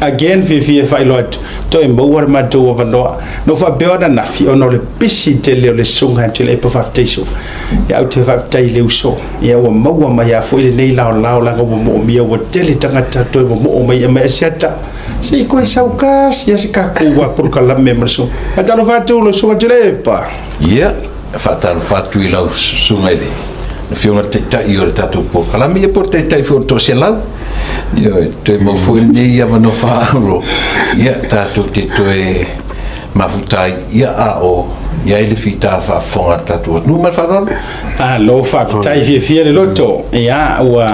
Again fiafia e faailoa atu, toe maua le matou avanoa. Na ou faapea o ananafi ona o le pisi tele o le susuga ia Tuilaepa faafetai Su'a. Ia ou te faafetai i le uso, ia ua maua mai lava foi lenei laolao leaga ua moomia ua tele tagata toe momoo mai e aumai Asiata. Se i toe sau tasi lava se tatou polokalame ma le susuga. Faatalofa atu lau susuga Tuilaepa. Ia, e faatalofa atu i lau susuga i le Afioga i le Taitai o le tatou polokalame, ia po o le Taitai foi o le Toaselau. Ioe, toe maua foi lenei avanoa faaauro, ia, tatou te toe mafuta ai, ia, a o i ai le fita faafofoga a le tatou atunuu. Ma le faaaloalo. Malo faafetai, fiafia le loto. Ia, ua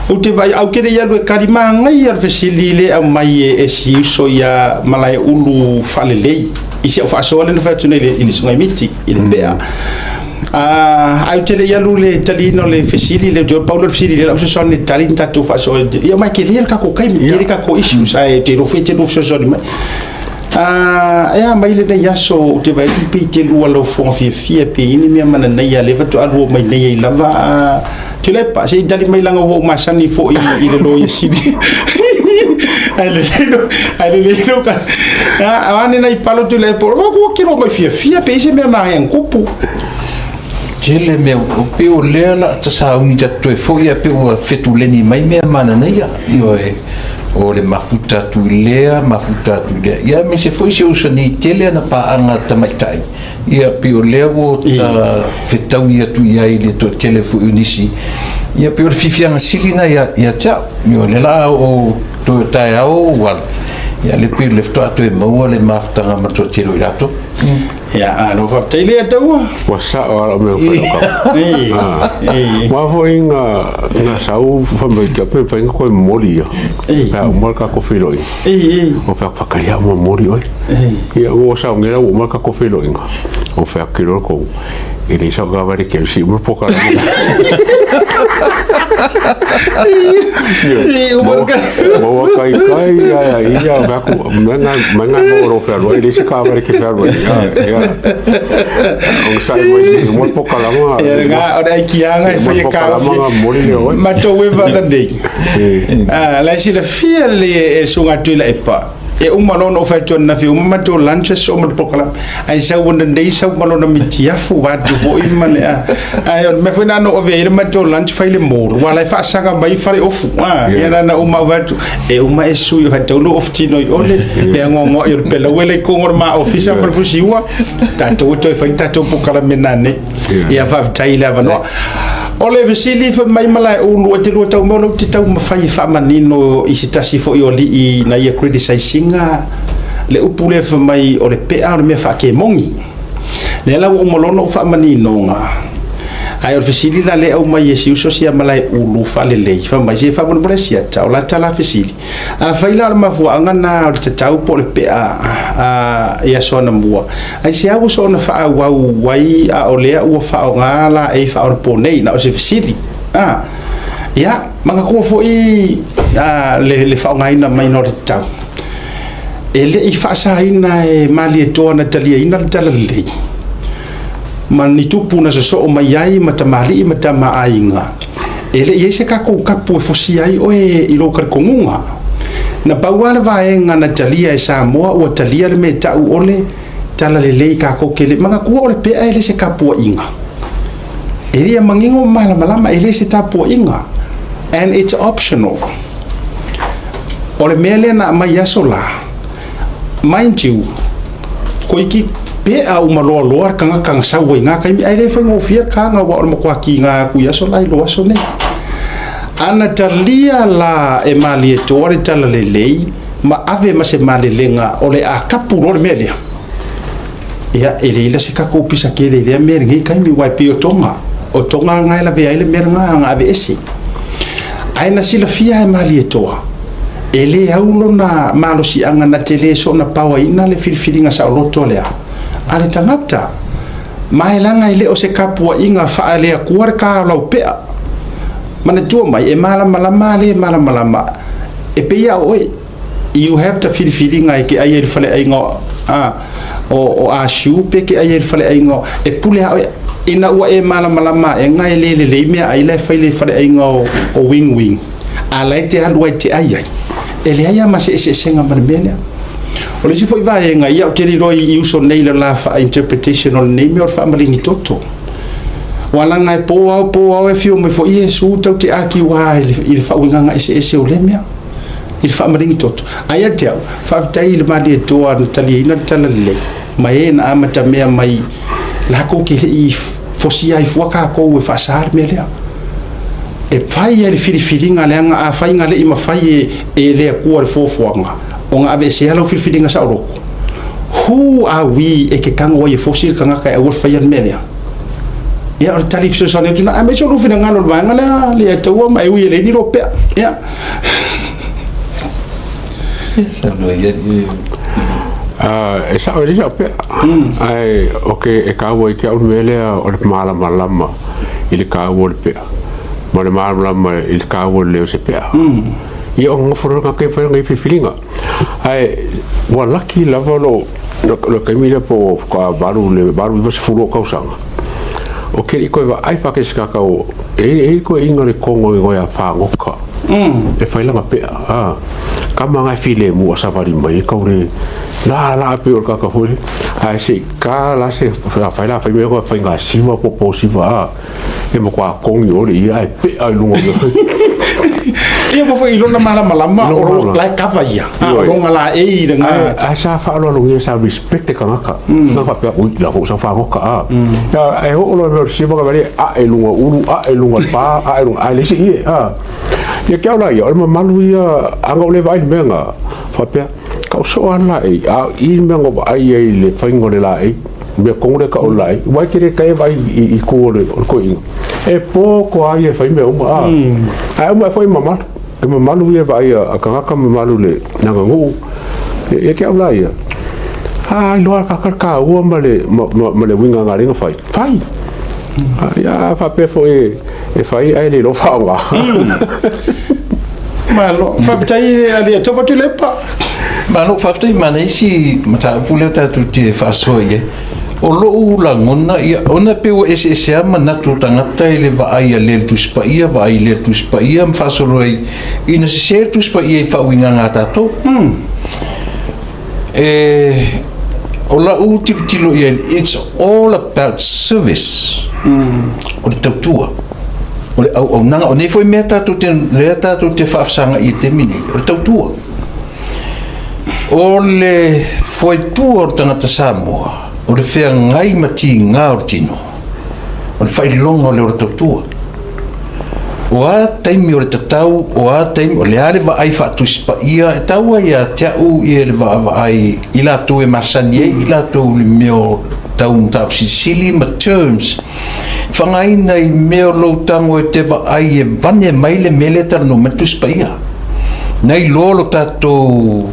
ou te vaai, au te le i alu e tali manaia le fesili lea e aumai e si uso ia Malaeulu Faalelei i si au faasoa lea na fai atu nei i le susuga i Miti i le pea. Ae ou te le i alu i le taliina o le fesili lea, pau lea o le fesili lea o le a ou fesoasoani e tali ni tatou faasoa. Ia ma e tele le tatou taimi, tele tatou issues, ae ou te iloa foi e te lua fesoasoani mai. E a mai lenei aso ou te vaai atu pei te lua laufofoga fiafia pe i ai ni mea mananaia lea faatoa lua mai nei ai lava. Tuilaepa, se i tali mai leaga ua ou masani foi i le Loia Sili. Ae lelei lo, ae lelei lo ka. A ane nai palo Tuilaepa, ua kilo mai fiafia pe i se mea manaia na tupu. Tele mea, o pei o lea la ta sauni ta toe foi a pei ua fetuleni mai mea mananaia. Ioe, o le mafuta atu i lea, mafuta atu i lea. Ia aemaise foi si ou uso nei tele ana paaga tamaitai. Ia pei o lea ua ta fetaui atu i ai i le toatele foi o nisi. Ia pei o le fiafiaga sili lena ia te au. Ioe, o lea la o toe taeao ua alu, ia lea pei o lea faatoa toe maua le mafutaga ma le toatele o i latou. Ia, malo faafetai lea taua. Ua sao lava lau mea ua fai o kau. Aua foi na sau fai mai te au pe mafai ona toe momoli ia. Pe a uma le tatou feiloaiga. Ou fai atu, faatali lava momoli oe. Ia ua sau nei la ua uma le tatou feiloaiga. Ou fai atu loa tou, e leai sau taavale e te alu se i uma le polokalame. Maua taitai ia ia fai atu, mea na maua lou fealuai, e leai se taavale e te fealuai ai. Ia, onosai mai se i uma le polokalame. Ia lena, o le aikiaga e fai e taofi. Matou e vala nei. La e silafia lelei e le Susuga Tuilaepa, e uma loa ona ou fai atu ananafi, e uma matou lunch aso ma le polokalame, ae sau ananei sau ma lona mitiafu vaeatu foi ma le a. Ae o le mea foi lena na ou ave ai le matou lunch fai le mall, aua o la e faasaga mai faleofu. Ia na ona uma ou fai atu, e uma e sui o faitau lou ofu tino i ole, le agoagoai o le pelaue la i totonu o le ma ofisa ma le fusiua, tatou e toe fai le tatou polokalame nanei. Ia faafetai i le avanoa. O le fesili fai mai Malaeulu e te lua tau mai o lea ou te taumafai e faamanino i se tasi foi o alii na ia criticize ina le upu lea fai mai o le pea o le mea faakemoni. Lea la ua uma loa ona ou faamaninoga, ae o le fesili la lea e aumai e si uso sia Malaeulu faalelei, fai mai se faamolemole siata o la ta la fesili. Afai la o le mafuaaga lena o le tatau po o le pea i aso anamua, aisea ua soona faaauau ai a o lea ua faaaoga laei faaonaponei? Na o se fesili. A, ia, manatua foi le faaaogaina mai o le tatau. E le i faasaina e Malietoa na taliaina le talalelei ma ni tupu na sosoo mai ai ma tamalii ma tamaaiga. E le i ai se tatou kapu e fosia ai oe i lou talitonuga. Na pau lava le vaega na talia e Samoa ua talia le mea e ta'u o le talalelei tatou te le manatua o le pea e le se tapuaiga. E le manino ma malamalama e le se tapuaiga and it's optional. O le mea lea na aumai i aso la, mind you, toeitiiti pea uma loaloa le tagata na sau ai i na taimi, ae le faigofie le taga aua o le matua tiga atu i aso la i lo aso nei. A na talia la e Malietoa le talalelei ma ave ma se malelega o le a kapu loa le mea lea, ia e leai la se tatou pisa tele i lea mea i lenei taimi, aua e pei o Toga, o Toga lena e lavea ai le mea lena na aveese. Ae na silafia e Malietoa, e le au lona malosiaga na te le soona paoaina le filifiliga saoloto lea a le tagata, ma e leaga e le o se tapuaiga faale-Atua le ta o lau pea. Manatua mai, e malamalama a le malamalama, e pei lava o oe, you have the filifiliga e te ai ai i le faleaiga o Asiu pe te ai ai i le faleaiga o, e pule lava oe. Ina ua e malamalama aega e le lelei meaai la e fai i le faleaiga o Wing Wing, a la e te alu ai e te ai ai. E leai lava ma se eseesega ma le mea lea. O le isi foi vaega, ia ou te le iloa i uso nei i le la faa-interpretation o lenei mea o le faamaligi toto. Ua laga e po ao po ao e afio mai foi Iesu tau te akiwa i le faauigaga eseese o lea mea i le faamaligi toto. Ae ia te au, faafetai i le Malietoa na taliaina le tala lelei ma e na amatamea mai lakou ke le i fosia ai fua kakou e faasa le mea lea. E fai ai le filifiliga leaga afai na le i mafai e e le Atua le fuafuaga ona aveesea lau filifiliga saoloto. Who are we e te tago ai e fosi le tagata e aua le faia le mea lea? Ia, o le tali fesoasoani atu na, aemaise o lou finagalo o le vaega lea, le Atua ma e ui e leai ni lou pea. Ia. E sao e leai sau pea. Ae o ke e taua i te au le mea lea o le malamalama i le taua o le pea ma le malamalama i le taua o le leo o se pea. Ia o nofo loa tagata e fai lana filifiliga. Ae ua laki lava lou le taimi lea po o faatoa 8 le 8 90 o tausaga. O ke i koe vaai whakesi tagata o e e koe inga le kongo i ngoe a whāngoka. E whai langa pea. A, ka manga e file mua sawari mai e kaure la la pe o kaka foi. A se ka la se whai la whai mea koe whai ngā siwa po po siwa a. E matua kongi ʻole ia ae peʻa i luga o Ia ma foi i lona malamalama o lo la e kava ia. A o longa la e i le nga. Ae sa faaaloalogia sa respect le tagata. Na faapea ui la foi sa fagoka a. Ia e oo loa mea o le siva ka vale ae luga ulu ae luga pa ae luga ae le se ie a. Ia ke au la ia o le mamalu ia anga o le vaai le mea nga faapea ka o soo a laei a i le mea nga vaai ai le faiga o le laei. Mea kongo le ka o laei wai ke le ka e vaai i ku o le koiʻiga. E po ko a ia e fai mea uma a. Ae uma e foi mamalu. E mamalu ia vaai a tagata mamalu le aganuu. Ia ke au la ia. A iloa ka ka taua ma le ma le uiga na lenga fai. Fai. Ia faapea foi e fai ae le iloa faaaoga. Malo, faafetai a le Topa Tuilaepa. Malo, faafetai ma le isi mataupu lea tatou te faasoa i ai. O lou lagona, ia, ona e pei ua eseese lava manatu o tagata i le vaai a le Tusi Paia, vaai i le Tusi Paia ma faasolo ai ina sese le Tusi Paia i faauigaga a tatou. E, o lau tilotilo i ai, it's all about service. O le tautua, o le auaunaga. O nei foi mea tatou te, lea tatou te faafesagai i le taimi nei, o le tautua. O le foetua o le tagata Samoa, o le feagai ma tiga o le tino, o le faailoga o le ola tautua. O a taimi o le tatau, o a taimi, o le a le vaai faatusi paia, e taua ia te au ia le vaavaai i latou e masani ai, i latou i le mea o tau mataupu silisili ma terms. Whangaina i mea o lou tango e te vaai e vane mai le mea lea e talanoa mai le Tusi Paia. Nei loa lo tatou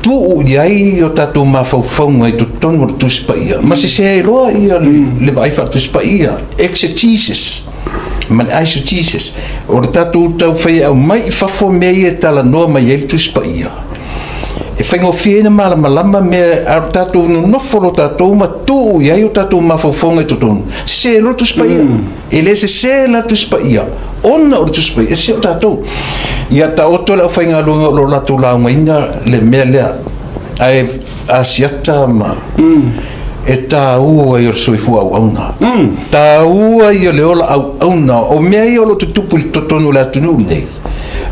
tuu i ai o tatou mafaufauga i totonu o le Tusi Paia, ma sese ai loa ia le vaai faale-Tusi Paia, exegesis ma le eisegesis. O le tatou taufai e aumai i fafo mea ia e talanoa mai ai le Tusi Paia, e faigofie ai ona malamalama mea a o tatou nonofo loa tatou ma tuu i ai o tatou mafaufauga i totonu, sese loa le Tusi Paia. E le sese la le Tusi Paia, ona o le Tusi Paia, e sese o tatou. Ia taoto le aufaigaluega o lo o latou laugaina le mea lea, ae asiata ma e taua ia o le soifua auauna. Taua ia o le ola auauna. O mea ia o lo o tutupu i totonu o le atunuu lenei,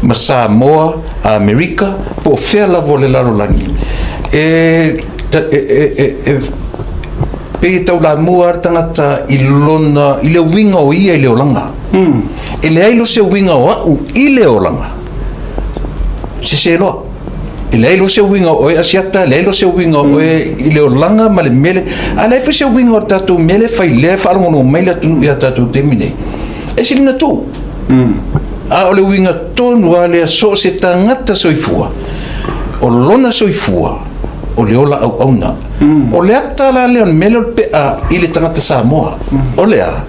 ma Samoa, Amerika, po o fea lava o le lalolagi, e, e, e, e, e pei e taulamua lava le tagata i lona, i le uiga o ia i le olaga. E leai loa se uiga o au i le olaga, sese loa. E leai loa se uiga o oe Asiata, e leai loa se uiga o oe i le olaga ma le mea lea, a leai foi se uiga o le tatou mea lea e fai lea e faalogologo mai le atunuu ia tatou i le taimi nei. E sili ona tuu. A o le uiga tonu lava lea, so o se tagata soifua, o lona soifua, o le ola auauna. O le ata la lea o le mea lea o le pea i le tagata Samoa, o le a?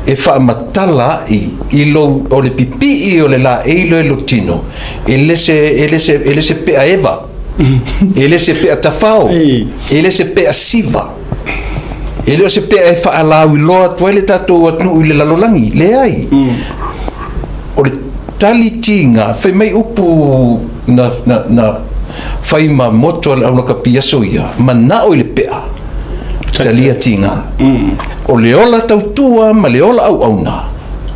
E faamatala ai i lou, o le pipii o le laei lea i lou tino, e le se, e le se, e le se pea eva, e le se pea tafao, e le se pea siva. E le o se pea e faalauiloa atu ai le tatou atunuu i le lalolagi, leai. O le tali tiga, fai mai upu. na, na, na fai ma moto a le aulakapi aso ia, manao i le pea, talia tiga. O le ola tautua ma le ola auauna,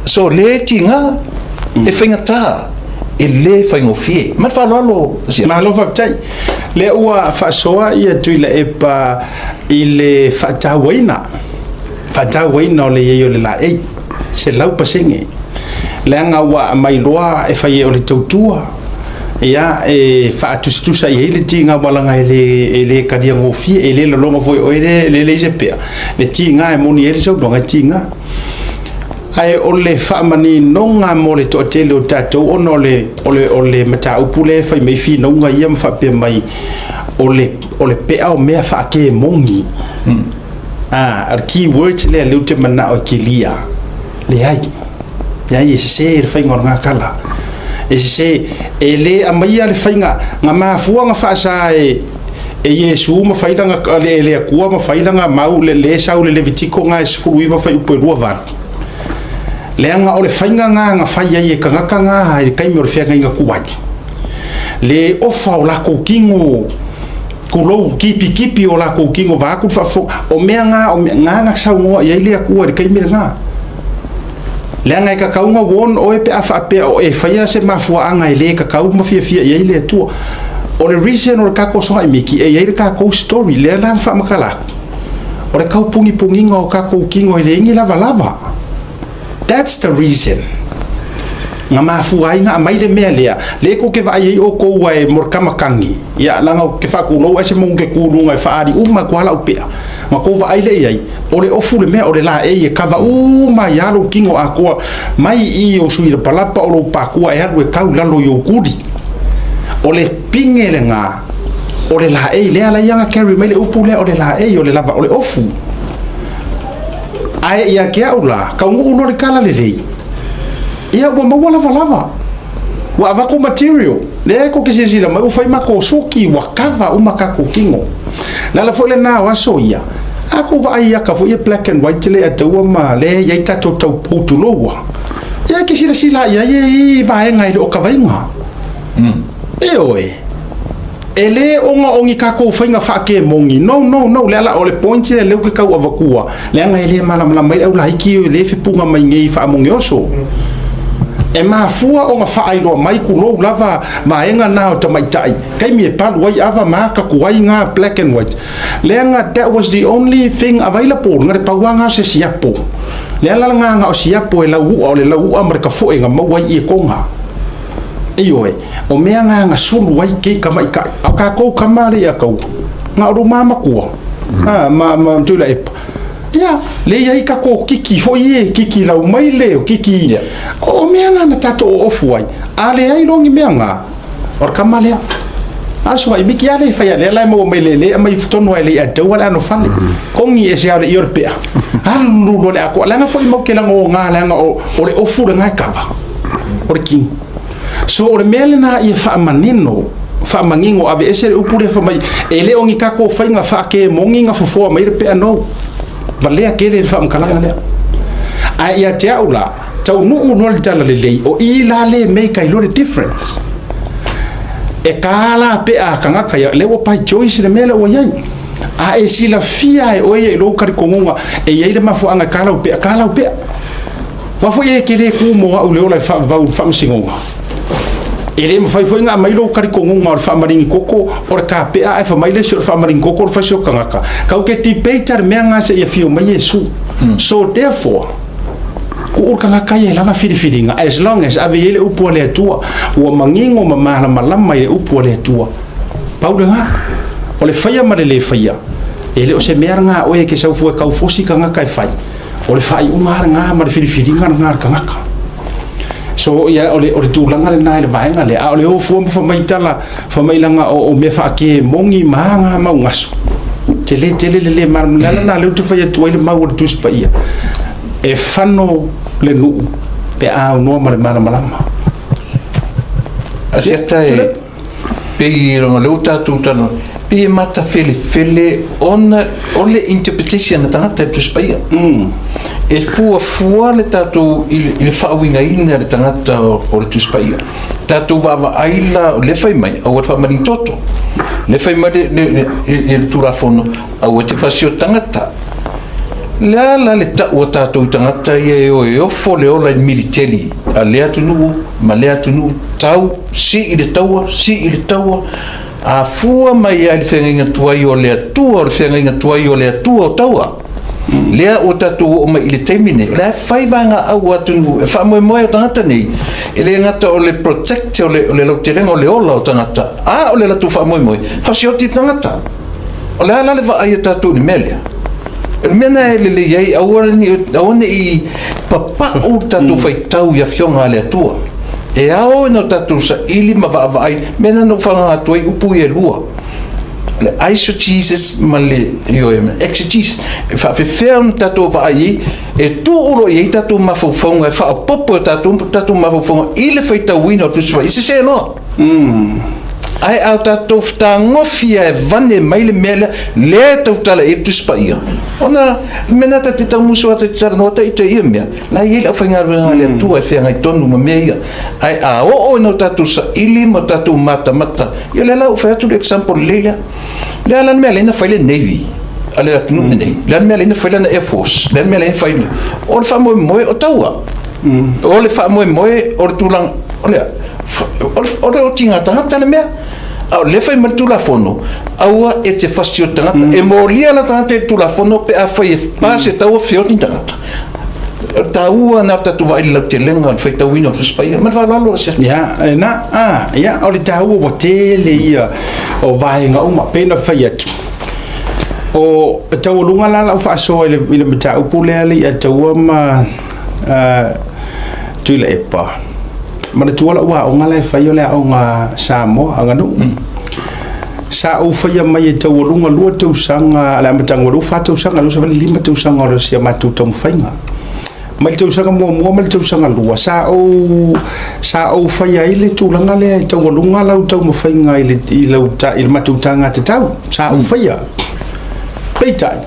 so le tiga, e faigata, e le faigofie. Ma le faaaloalo. Malo faafetai. Lea ua faasoa ia Tuilaepa i le faatauaina, faatauaina o le i ai o le laei, 100%. Leaga ua aumai loa e fai ai o le tautua, ia, e faatusatusa i ai le tiga malaga e le talia gofie, e le lologa foi o oe le leai se pea, le tiga e moni ai le saunoaga e tiga. Ae o le faamaninoga mo le toatele o tatou ona o le, o le, o le mataupu lea e fai mai finauga ia ma faapea mai o le, o le pea o mea faakemogi. Ah, o le keywords lea lea ou te manao e kilia. Leai. Leai, e sese le faiga o lena tala. E sese, e le aumaia le faiga, na mafua ona faasa e, e Iesu ma fai lana, e le Atua ma fai lana mau le, le sau le Levitiko na e 19 fuaiupu e 28. Leaga o le faiga na na fai ai e tagata na i le taimi o le feagaiga tuai. Le ofa o latou tino, tulou, kipikipi o latou tino vaeatu le faafofoga. O mea na, o mea na na saunoa i ai le Atua i le taimi lena. Leaga e tatau ona warn oe pe a faapea o e faia se mafuaaga e le tatau ma fiafia i ai le Atua. O le reason o le tatou sogai miki, e i ai le tatou story, lea la na faamatala atu. O le tau pugipuniga o tatou tino e leai ni lavalava. That's the reason. Na mafua ai na aumai le mea lea. Lea tou te vaai ai outou e mo le kamakagi. Ia, leaga ou te faatulou ai se manu te tu i luga e faaali uma atu lava lau pea. Na tou vaai lea i ai, o le ofu le mea, o le laei e kava uma ai lava lou tino atoa mai i i ou sui lapalapa o lou pakua e alu e kau i lalo i ou tuli. O le pine lena, o le laei lea la ia na carry mai le upu lea o le laei, o le lava, o le ofu. Ae ia te au la, taunuu loa le tala lelei, ia ua maua lavalava. Ua avatu material, lea tou te silasila mai ua fai matou suki, ua cover uma tatou tino. Le ala foi lena o aso ia, a tou vaai i aka foi ia black and white lea taua ma lea e i ai tatou taupou tulou ua. Ia e te silasila i ai e i ai vaega e le o kavaina. Ioe. E le ona o ni tatou faiga faakemoni. No, no, no. Le ala o le point lea lea ou te tau avatua, leaga e le malamalama ai le aulaiti e le fepuga mai nei faamogeoso. E mafua ona faailoa mai tulou lava vaega na o tamaitai, taimi e palu ai ava ma aka tuai na black and white. Leaga that was the only thing available, na le pau lava na o se siapo. Le ala lena na o siapo e lauua, o le lauua ma le kafoe na maua ai i e koga. Ioe, o mea na na sulu ai kei tamaitai. A o tatou tama alii a taua, na o luma matua, a, ma, ma Tuilaepa. Ia, le i ai tatou kiki foi e, kiki laumaile, o kiki, yeah. O mea na na tatou oofu ai. A leai loa ni mea na, o le tama lea. A le suaga i miki a le fai a lea la e maua mai le le aumai tonu ai le i ataua le anofale. Kogi ese a le i o le pea. Alu loa le atoa. Leaga foi mau ke lagoga leaga o, o le ofu lena e kava. O le kini. So o le mea lena ia faamanino, faamanino, aveese le upu lea fai mai, e le o ni tatou faiga faakemoni na fofoa mai le pea no. Valea tele le faamatalaga lea. Ae ia te au la, taunuu loa le tala lelei, o i la le make ai loa le difference. E ka la pea a tagata ia, lea ua by choice le mea lea ua i ai. A e silafia e oe ia i lou talitonuga e i ai le mafuaaga e ka lau pea, ka lau pea. Aua foi e te le ku mo au le ola e faavavau i le faamasinoga. E le mafai foi ona aumai lou talitonuga o le faamaligi koko o le kapea ae fai mai le isi o le faamaligi koko o le fasi o tagata. Tatou te debate lava le mea lena seia afio mai Iesu. So therefore, tuu le tagata ia i lana filifiliga as long as ave i ai le upu a le Atua ua manino ma malamalama i le upu a le Atua. Pau lena. O le faia ma le le faia, e le o se mea lena a oe e te sau fua e taufosi tagata e fai. O le faaiuga lava lena ma le filifiliga lena a le tagata. So, ia, o le, o le tulaga lena i le vaega lea. A o le o fua ma fai mai tala, fai mai leaga o, o mea faakemoni ma aga mau gasu. Tele tele le le malamalama. Le ala lena lea ou te fai atu ai le mau o le Tusi Paia. E fano le nuu pe a aunoa ma le malamalama. Asiata e... Pei leaga o lea ua tatou talanoa, pei e matafelefele ona o le interpretation a tagata i le Tusi Paia. E fuafua le tatou i le faauigaina e le tagata o le Tusi Paia. Tatou vaavaai la, o lea e fai mai, aua le faamaligi toto. O lea e fai mai le Tulafono, aua e te fasi o tagata. Le a la le tau a tatou i tagata ia e o e ofo le ola i le militeli a lea atunuu ma lea atunuu, tau sii le taua, sii le taua, a fua mai lava i le feagaiga tuai o le Atua, o le feagaiga tuai o le Atua o taua. Lea ua tatou oo mai i le taimi nei, o la e fai vaegaau a atunuu e faamoemoe o tagata nei, e le gata o le protect o le lautelega o le ola o tagata, a o le latou faamoemoe, fasioti le tagata. O le a la le vaai a tatou i le mea lea? O le mea lena e lelei ai, aua ne i papau le tatou faitau i Afioga a le Atua. E ao ona tatou saili ma vaavaai, mea lena na ou faaagaga atu ai upu ia e lua, o le eisegesis ma le ioe, ma le exegesis. E faapefea ona tatou vaai ai, e tuu loa i ai tatou mafaufauga e faaopoopo i tatou mafaufauga i le faitauina o le Tusi Paia, e sese loa. Ae a tatou fetagofi e vane mai le mea lea, lea e tautala i ai le Tusi Paia, ona le mea lena ta te tau musu atu e te talanoa ita i ia mea, la e i ai le aufaigaluega a le Atua e feagai tonu ma mea ia. Ae a oo ina o tatou saili ma tatou matamata, ia lea la ua fai atu le example lelei lea. O le a la le mea lea na fai le Navy a le atunuu lenei? O le a le mea lea na fai lana Air Force? O le a le mea lea na fai? O le faamoemoe o taua. O le faamoemoe o le tulaga, o le a? O le otiga tagata le mea. A o lea fai mai le Tulafono, aua e te fasioti tagata. E molia la tagata i le Tulafono pe afai e pa se taua feoti ni tagata. O le taua lena o le tatou vaai i le lautelega o le faitauina o le Tusi Paia. Ma le faaaloalo Asiata. Ia, e na, a, ia, o le taua ua tele ia o vaega uma, pei ona fai atu. O e taualuga la lau faasoa i le mataupu lea le i ataua ma Tuilaepa. Manatua lau aoga la e fai o le aoga Samoa aganuu. Sa ou faia mai e taualuga 2 tausaga a le amataga o le 4 tausaga, lea ua 5 tausaga o si a matou taumafaiga. Mai le tausaga muamua ma le tausaga lua, sa ou faia ai le tulaga lea e taualuga lau taumafaiga i le matou taga tatau. Sa ou faia. Peitai,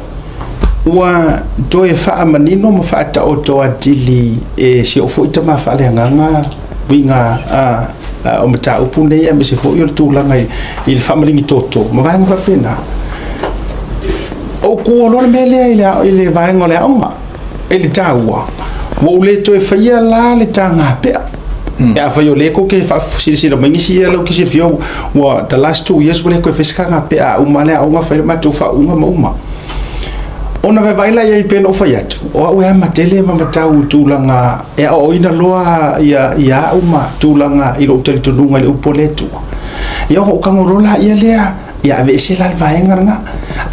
Ua toe faamanino ma faataoto atili e si ou foi tama faaleagaga uiga o mataupu nei aemaise foi o le tulaga i le faamaligi toto ma vaega faapena. Ou kua loa le mea lea i le vaega o le aoga i le taua, ua ou le toe faia la le taga pea. E afai o lea kou te faasilasila mai nisi ia lau te silafia ua the last 2 years ua le toe fai se taga pea a uma le aoga fai le matou faauuga ma uma. Ona vaivai la i ai pei ona ou fai atu, o au e ama tele ma matau i tulaga e aoaoina loa ia, ia au ma tulaga i lou talitonuga i le upu a le Atua. Ia ona ou tago loa laia lea, ia aveese la le vaega lena.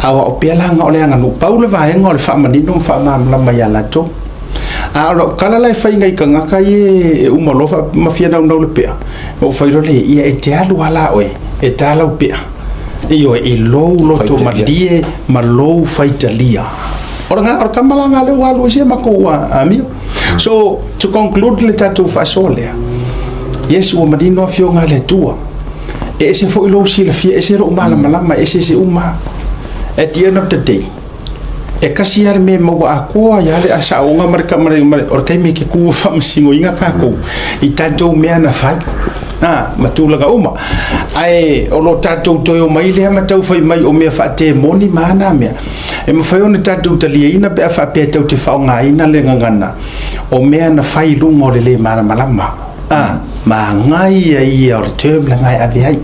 A o au pea la na o le aganuu, pau le vaega o le faamanino ma faamalamalama ia latou. A o lau tala la e fai nai tagata ia e uma loa ma fia naunau le pea, ou fai loa lea, ia e te alu lava la oe e ta lau pea. Ioe, i lou loto malie ma lou faitalia. O le, o le tama la lea ua alu ai si a matou amio. So, to conclude le tatou faasoa lea, yes, ua manino Afioga a le Atua. E ese foi lou silafia, ese lou malamalama, e eseese uma. At the end of the day, E kasi lava le mea e maua atoa ai lava le saoga ma le, ma le, o le taimi e te tu faamasinoina tatou i tatou mea na fai a ma tulaga uma. Ae o lo tatou toe omai lea ma tau fai mai o mea faatemoni ma ana mea, e mafai ona tatou taliaina pe a faapea tatou te faaaogaina le gagana o mea na fai i luga o le le malamalama. A, manaia ia o le term lena e ave ai.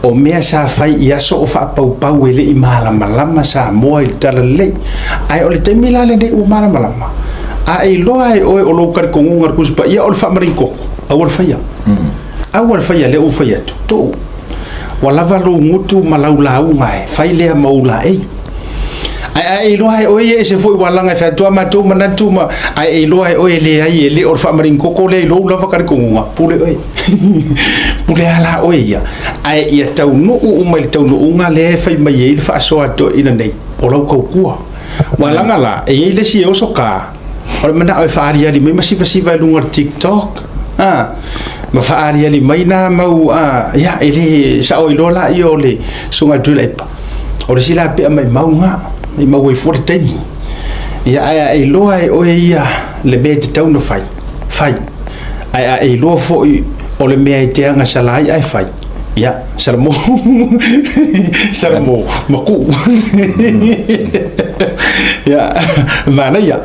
O mea sa fai i aso o faapaupau e le i malamalama Samoa i le talalelei. Ae o le taimi la lenei ua malamalama. A e iloa e oe o lou talitonuga i le Tusi Paia o le faamaligi toto, aua le faia. Aua le faia lea ua fai atu. Tuu. Ua lava lou gutu ma lau lauga e fai lea ma ou laei. Ae a e iloa e oe ia ese foi ua laga e fai atu a matou manatu ma ae e iloa e oe e leai e le o le faamaligi koko lea i lou lava talitonuga, pule oe. Pule a la oe ia. Ae ia taunuu uma i le taunuuga lea e fai mai ai le faasoa a toeaiina nei, o lau tautua. Ua laga la, e i ai le isi e oso ka, o le manao e faaaliali mai ma sivasiva i luga o le TikTok, a, Ma faaaliali mai na mau, ia, e le sao iloa laia o le susuga i le Tuilaepa, o le isi la pea maimau lena, maimau ai fua le taimi. Ia, ae a e iloa e oe ia le mea e tatau ona fai, fai. Ae a e iloa foi o le mea e te agasala ai ae fai, ia, salamo, salamo, matuu. Ia, manaia.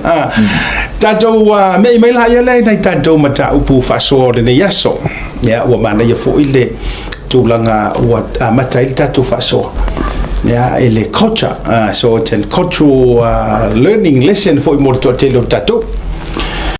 Tatou me'i mai laia lea i nai tatou mataupu faasoa o lenei aso. Ia, ua manaia foi le tulaga ua amata ai le tatou faasoa. Ia, i le culture. So it's a cultural learning lesson foi mo le toatele o tatou.